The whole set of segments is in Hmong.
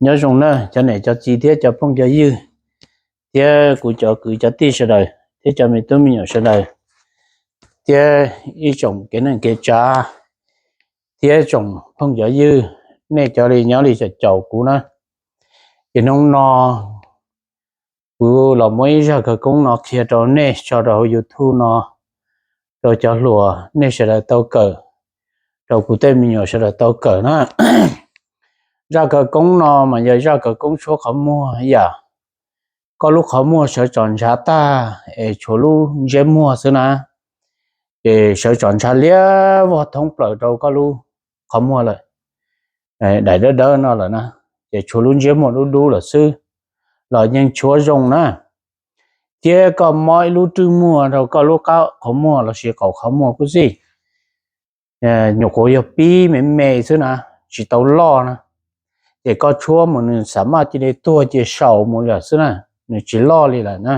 Nyob zoo na cov niam cov txiv thiab cov phooj cov ywg, thiab kuv cov kwv cov tij sawv daws thiab cov me tub me nyuam sawv daws, thiab ib tsoom kev neej kev tsav, thiab tsoom phooj cov ywg, nej cov li nyob li caum kuv na. Ces hnub no kuv los muab ib zaj khawv koob no qhia rau nej tso rau hauv YouTube no, rau cov hluas nej sawv daws tau kawm, rau kuv tej me nyuam sawv daws tau kawm na. Zaj khawv koob no mas yog zaj khawv koob tshuab qhov muag yam, koj lub qhov muag sawv tsom ntshav tag es tshuav lub ntsiab muag xwb na, ces sawv tsom ntshav liab vog thoob plaws rau koj lub qhov muag lawm, daim dawb dawb no lawm na, ces tshuav lub ntsiab muag dub dub lawm xwb los yeej tshuab zoo na. Thiab koj mob ib lub rwj muag rau koj lub qab qhov muag lossis qaum qhov muag kuj xij, nyuam qhuav yog pib me me xwb na, tsis tau loj na, ces koj tshuab mus nws xav maj cia li tuag cia saus mus lawm xwb na, nws tsis loj li lawm na.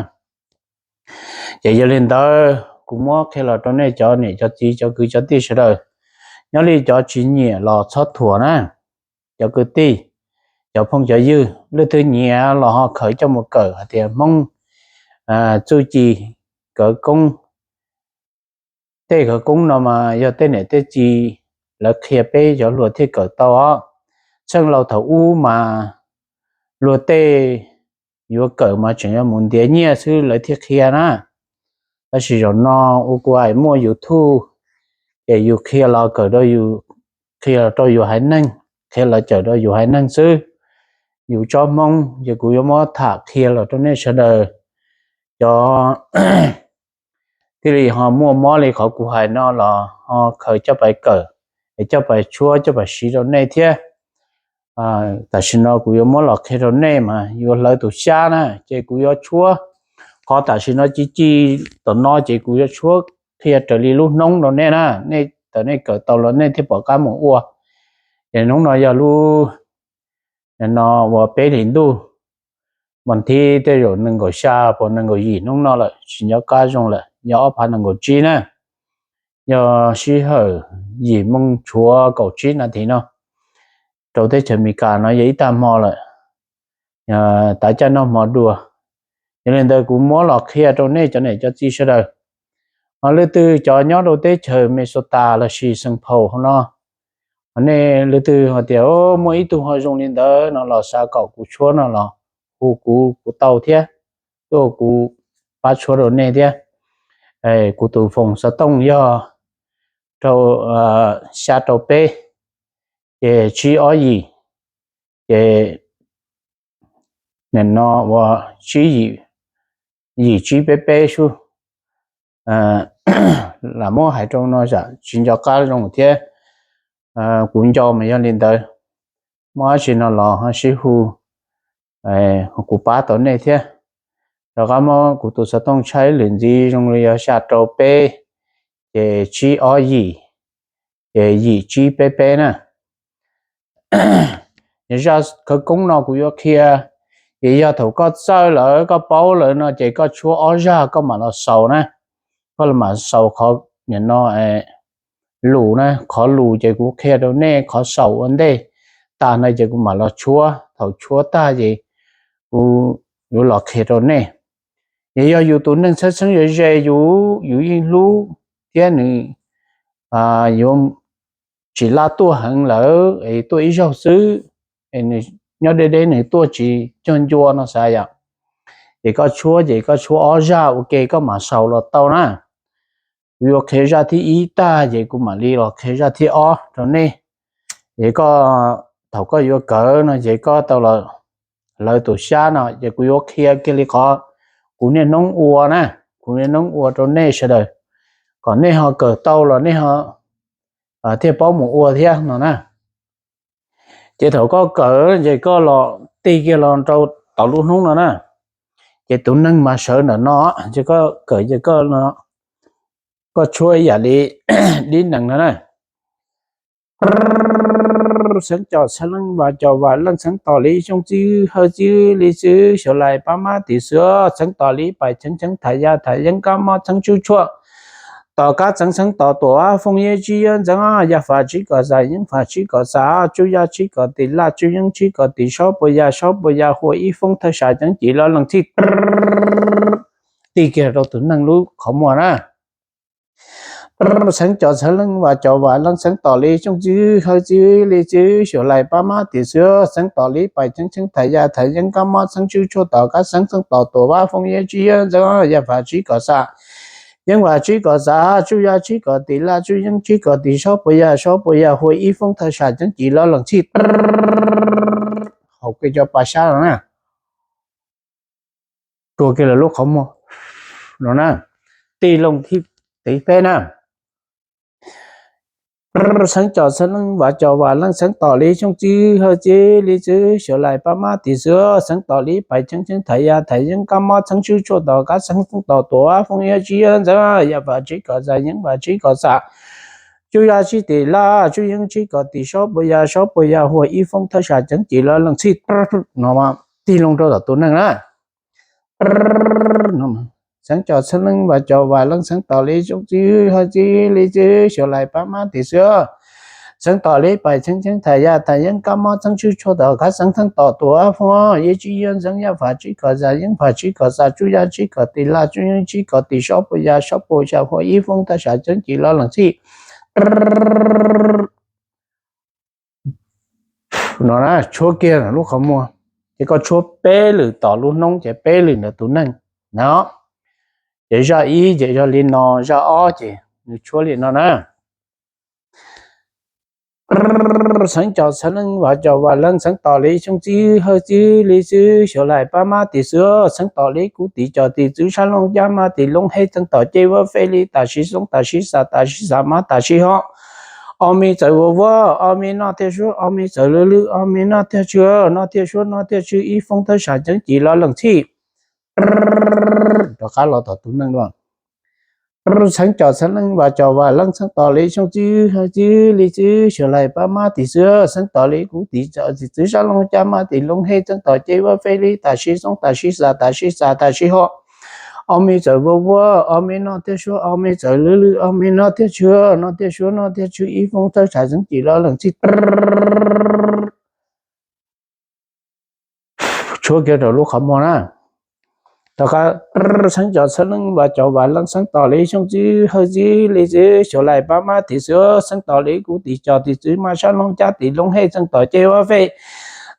Ces yog li ntawd kuv muab qhia los rau nej cov niam cov txiv cov kwv cov tij sawv daws, nyob li cov tsis nyiam los txhob thuam na. Cov kwv tij, cov phooj cov ywg, leej twg nyiam los ho khaws coj mus kawm hais tias Hmoob txuj ci khawv koob. Tej khawv koob no mas yog tej niam tej txiv lawv qhia peb cov hluas thiaj kawm tau os. Txheej laus thaum ub mas luag tej yuav kawm mas tseem yuav mus ntiav nyiaj xwb lawv thiaj qhia na. Tab sis zaum no ua kuv hais muaj YouTube, ces yus qhia los kawm rau yus, qhia los rau yus haiv neeg, qhia los cawm rau yus haiv neeg xwb. Yus tsob Hmoob ces kuv yuav muab tham qhia los rau nej sawv daws, cov thiaj li ho muaj mob li qhov kuv hais no los ho khaws coj pais kawm, es coj pais tshuab coj pais siv rau nej thiab. Tam sim no kuv yuav muab los qhia rau nej mas yuav hlawv tus xyab na, ces kuv yuav tshuab, qhov tam sim no ci ci tom no ces kuv yuav tshuab qhia raws li lub hnub rau nej na, nej thaum nej kawm tau los nej thiaj pom qab mus ua. Ces hnub no yog lub no uas peb hlis ntuj, mas thib tej zaum nees nkaum xya puas nees nkaum yim hnub no lawm, tsis nco qab zoo lawm, yog ob phav nees nkaum tsib na, yog sij hawm yim moos tshuav kaum tsib nas this no, rau teb chaws Amelikas no yog ib tag hmo lawm, tav caij noj hmo dua. Yog li ntawd kuv muab los qhia rau nej cov niam cov txiv sawv daws, ho leej twg cov nyob rau teb chaws Minnesota lossis Saint Paul hauv no, nej leej twg ho tias muaj ib tug ho zoo li ntawd no los xav kom kuv tshuab no los hu kuv, kuv tau thiab, tuaj kuv pab tshuab rau nej thiab. Kuv tus foos xov tooj yog rau, xya rau peb, ces tsib ob yim, ces nim no ua tsib yim, yim tsib peb peb sub. Lam muab hais rau no tsam tsis nco qab zoo thiab, kuv nco mas yog li ntawd, muaj dab tsi no los ho sib hu, kuv pab tau nej thiab. Rov qab muab kuv tus xov tooj tshaib lwm ntxiv zoo li yog xya rau peb, ces tsib ob yim, ces yim tsib peb peb na. Zaj khawv koob no kuv yuav qhia, ces yog thaum koj txawj lawm koj paub lawm no ces koj tshuab ob zaj koj mam los xaus na. Koj mam xaus qhov nim no lus na, qhov lus ces kuv qhia rau nej, qhov xaus ua ntej tag no ces kuv mam los tshuab, thaum tshuab tag ces kuv yuav los qhia rau nej. Ces yog yus tus neeg txheeb txheeb ze ze yus, yus yeej hlub thiab nws yuav tsis laj tuaj heev lawm es tuaj ib zaug xwb, nws nyob deb deb nws tuaj tsis cog ncua no xav yom. Ces koj tshuab ces koj tshuab ob zaj ua ke koj mam xaus los tau na. Kuv yuav qhia zaj thib ib tag ces kuv mam li los qhia zaj thib ob rau nej. Ces koj, thaum koj yuav kawm no ces koj tau los hlawv tus xyab no ces kuv yuav qhia kiag li qhov kuv niaj hnub ua na, kuv niaj hnub ua rau nej sawv daws, kom nej ho kawm tau los nej ho thiaj paub mus ua thiab no na. Ces thaum koj kawm ces koj los tig kiag los rau tom lub hnub no na. Ces tus neeg mas sawv ntawm no, ces koj kawm ces koj tshuab ib yam li dib nees no na. Xeeb cov xeeb leej vas cov vas leej xeeb tos li xyoo txwb hawj txwb li txwb xyov lais pab mab tim xwb xeeb tos li pais cheeb cheeb tham ya tham yeeb kab mob xeeb tsub tshuaj Tom qab txeev txheeb tom tuam, foob yeb tsib yeb ntxeev, yaj fam tsib kom xam, yeeb fam tsib kom xav, tsuj yaj tsib kom tim laj, tsuj yeeb tsib kom tim saub puas yas, saub puas yas huas ib foob thawj sam ceeb cim los leej txhij. Tig kiag rau tus neeg lub qhov muag na. Txheeb cov txheeb leej, vas cov vas leej, txheeb tom li xyooj txwv hawj txwv li txwv xyuas lais pab mab tim xwb, txheeb tom li pais txheeb txheeb thais yaj thais yeeb kab mob txheeb tswb tshuaj tom qab txeeb txheeb tom tuam, foob yeb tsib yeb ntxeev, yaj fam tsib kom xam, yeeb fam tsib kom xav, tsuj yaj tsib kom tim laj, tsuj yeeb tsib kom tim saub puas yas, saub puas yas huas ib foob thawj sam ceeb cim los leej txhij. Haum kiag cov pas sab no na, rua kiag lawv lub qhov muag no na. Tig loo thib peb na. Txheeb cov txheeb leej, vas cov vas leej, txheeb tom li xyooj txwv hawj txwv li txwv xyuas lais pab mab tim xwb, txheeb tom li pais txheeb txheeb thais yaj thais yeeb kab mob txheeb tswb tshuaj tom qab txeeb txheeb tom tuam, foob yeb tsib yeb ntxeev, yaj fam tsib kom xam, yeeb fam tsib kom xav, tsuj yaj tsib tim laj, tsuj yeeb tsib kom tim saub puas yas, saub puas yas huas ib foob thawj sam ceeb cim los leej txhij no. Tig loo rau tom tus neeg na. Txheeb cov txheeb leej, vas cov vas leej, txheeb tom li xyooj txwv hawj txwv li txwv xyuas lais pab mab tim xwb, txheeb tom li pais txheeb txheeb thais yaj thais yeeb kab mob txheeb tswb tshuaj tom qab txeeb txheeb tom tuam, foob yeb tsib yeb ntxeev, yaj fam tsib kom xam, yeeb fam tsib kom xav, tsuj yaj tsib kom tim laj, tsuj yeeb tsib kom tim saub puas yas, saub puas yas huas ib foob thawj sam ceeb cim los leej txhij. No na, tshuab kiag lub qhov muag, ces koj tshuab peb lwm tom lub hnub ces peb lwm ntawm tus neeg no. Ces zaj ib ces yog li no, zaj ob ces nws tshuab li no na. Txheeb cov txheeb leej, vas cov vas leej, txheeb tom li xyooj txwv hawj txwv li txwv xyuas lais pab mab tim xwb, txheeb tom li kub tim cos tim txwv sab looj cab mab tim looj hej txheeb tom ceg vab fej li tam sim xoob tam sim xas tam sim xav mab tam sim ho. Ob me txawv vuag vuag, ob me noj thiaj suab, ob me txawv lwj lwj, ob me noj thiaj tsw, noj thiaj suab noj thiaj tsw ib foob thawj sam ceeb cim los leej txhij. Rov qab los tom tus neeg no. Txheeb cov txheeb leej, vas cov vas leej, txheeb tom li xyooj txwv hawj txwv li txwv xyuas lais pab mab tim xwb, txheeb tom li kub tim cos tim txwv sab looj cab mab tim looj hej txheeb tom ceg vab fej li tam sim xoob tam sim xas tam sim xav tam sim ho. Ob me txawv vuag vuag, ob me noj thiaj suab, ob me txawv lwj lwj, ob me noj thiaj tsw, noj thiaj suab noj thiaj tsw ib foob thawj sam ceeb cim los leej txhij. Tshuab kiag rau lub qhov muag na. Rov qab, txheeb cov txheeb leej, vas cov vas leej, txheeb tom li xyooj txwv hawj txwv li txwv xyuas lais pab mab tim xwb, txheeb tom li kub tim cos tim txwv mab sab looj cab tim looj hej txheeb tom ceg vab fej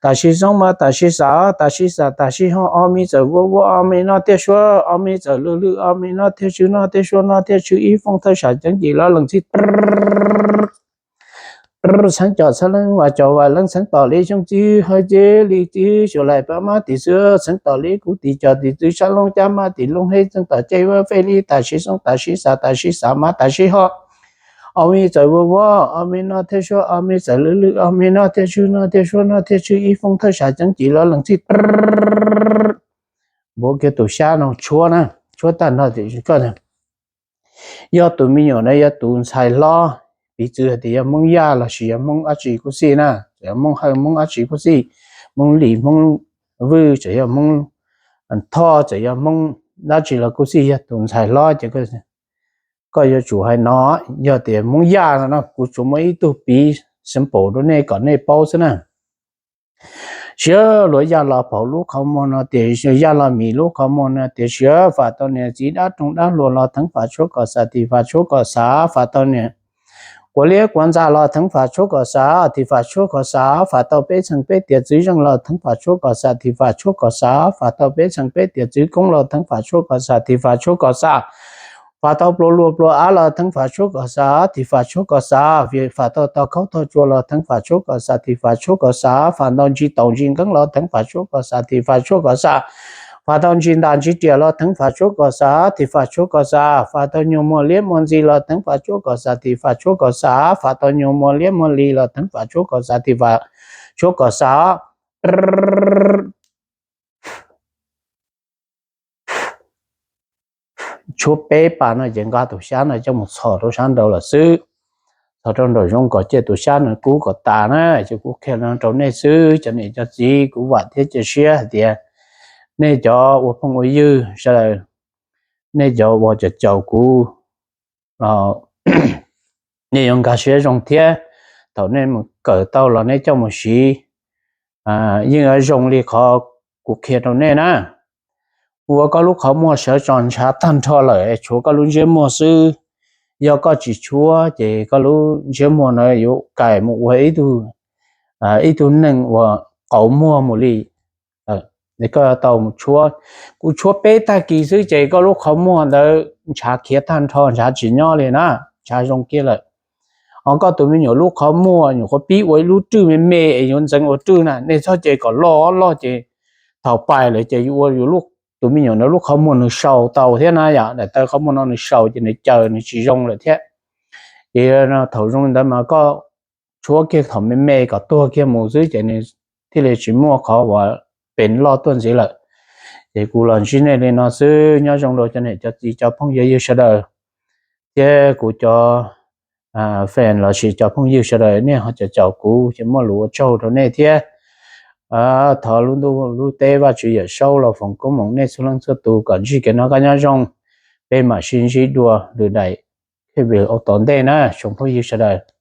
tam sim xoob mab tam sim xas tam sim xav tam sim ho. Ob me txawv vuag vuag, ob me noj thiaj suab, ob me txawv lwj lwj, ob me noj thiaj tsw, noj thiaj suab noj thiaj tsw ib foob thawj sam ceeb cim los leej txhij. Txheeb cov txheeb leej, vas cov vas leej, txheeb tom li xyooj txwv hawj txwv li txwv xyuas lais pab mab tim xwb, txheeb tom li kub tim cos tim txwv sab looj cab mab tim looj hej txheeb tom ceg vab fej li tam sim xoob tam sim xas tam sim xav mab tam sim ho. Ob me txawv vuag vuag, ob me noj thiaj suab, ob me txawv lwj lwj, ob me noj thiaj tsw, noj thiaj suab noj thiaj tsw ib foob thawj sam ceeb cim los leej txhij. Npuav kiag tus xyab no tshuab na, tshuab tag nrho tim koj. Yog tus me nyuam na yog tus ntxhais hlob, piv txwv hais tias yog Hmoob Yaj los sis yog Hmoob dab tsi kuj xij na, txawm yog Hmoob Hawj Hmoob dab tsi kuj xij, Hmoob Lis Hmoob Vwj, txawm yog Hmoob Thoj, txawm yog Hmoob dab tsi los kuj xij, yog tus ntxhais hlob ces koj yuav tsum hais no, yog tias Hmoob Yaj no no kuv tsuas muaj ib tug piv simple rau nej kom nej paub xwb na. Siav luag Yaj Los Phauv lub qhov muag no tias, Yaj Los Mis lub qhov muag no tias, siav fam tau niam txiv dab roog dab hluas los theev fam tshuab kom xam tim fam tshuab kom xam, fam tau niam quav liab quav ntxa los theev fam tshuab kom xam tim fam tshuab kom xam, fam tau peb txheem peb tiam txwv zeej los theev fam tshuab kom xam tim fam tshuab kom xam, fam tau peb txheem peb tiam txwv koob los theev fam tshuab kom xam tim fam tshuab kom xam, fam tau pluas luag pluas av los theev fam tshuab kom xam tim fam tshuab kom xam, fam tau tog khaub tog tsua los theev fam tshuab kom xam tim fam tshuab kom xam, fam tau ntsis taus ntsis nkeeb los theev fam tshuab kom xam tim fam tshuab kom xam, fam tau ntsis ntas ntsis riam los theev fam tshuab kom xam tim fam tshuab kom xam, fam tau nyuag muag liab muag ntxi los theev fam tshuab kom xam tim fam tshuab kom xam, fam tau nyuag muag liab muag li los theev fam tshuab kom xam tim fam tshuab kom xam. Tshuab peb pas no ces nqa tus xyab no coj mus txhos rau sab nraud lawm xwb. Txhos rau nraum zoov kom cia tus xyab no kub kom tas na, ces kuv qhia no rau nej xwb cov niam cov txiv, kuv vam thiab cia siab hais tias nej cov ua phooj ua ywg sawv daws, nej cov uas caum caum kuv los nej yuav nkag siab zoo thiab. Thaum nej mus kawm tau los nej coj mus siv, yeej yuav zoo li qhov kuv qhia rau nej na. Ua koj lub qhov muag sawv tso ntshav tag nrho lawm es tshuav koj lub ntsiab muag xwb. Yog koj tsis tshuab ces koj lub ntsiab muag na yuav kais mus ua ib tug neeg uas qauv muag mus li. Koj tau mus tshuab, kuv tshuab peb tag kis xwb ces koj lub qhov muag ntawd ntshav khiav tag nrho, ntshav tsis nyob li na, ntshav zoo kiag lawm. Ho koj tus me nyuam lub qhov muag nyuam qhuav pib ua ib lub rwj me me es yuav ntxeev ua rwj na, nej txhob ces kom loj loj ces thaum pais lawm ces ua tus me nyuam no lub qhov muag nws sau tau thiab na yom, daim taw qhov muag no nws sau ces nws caws nws tsis zoo lawm thiab. Ces thaum zoo li ntawd mas koj tshuab kiag thaum me me kom tuag kiag mus xwb ces nws thiaj li tsis muaj qhov uas pes loj tuaj ntxiv lawm. Ces kuv los ntsib nej li no xwb, nyob zoo rau cov niam cov txiv cov phooj ywg sawv daws, thiab kuv cov fan lossis cov phooj ywg sawv daws nej ho caum caum kuv ces muaj lus ua tsaug rau nej thiab. Thov lub ntuj lub teb Vajtswv Yawm Saub los foom koob hmoov nej txhua leej txhua tus kom ntsib kev noj qab nyob zoo. Peb mam sib ntsib dua lwm daim video tom ntej na tsoom phooj ywg sawv daws.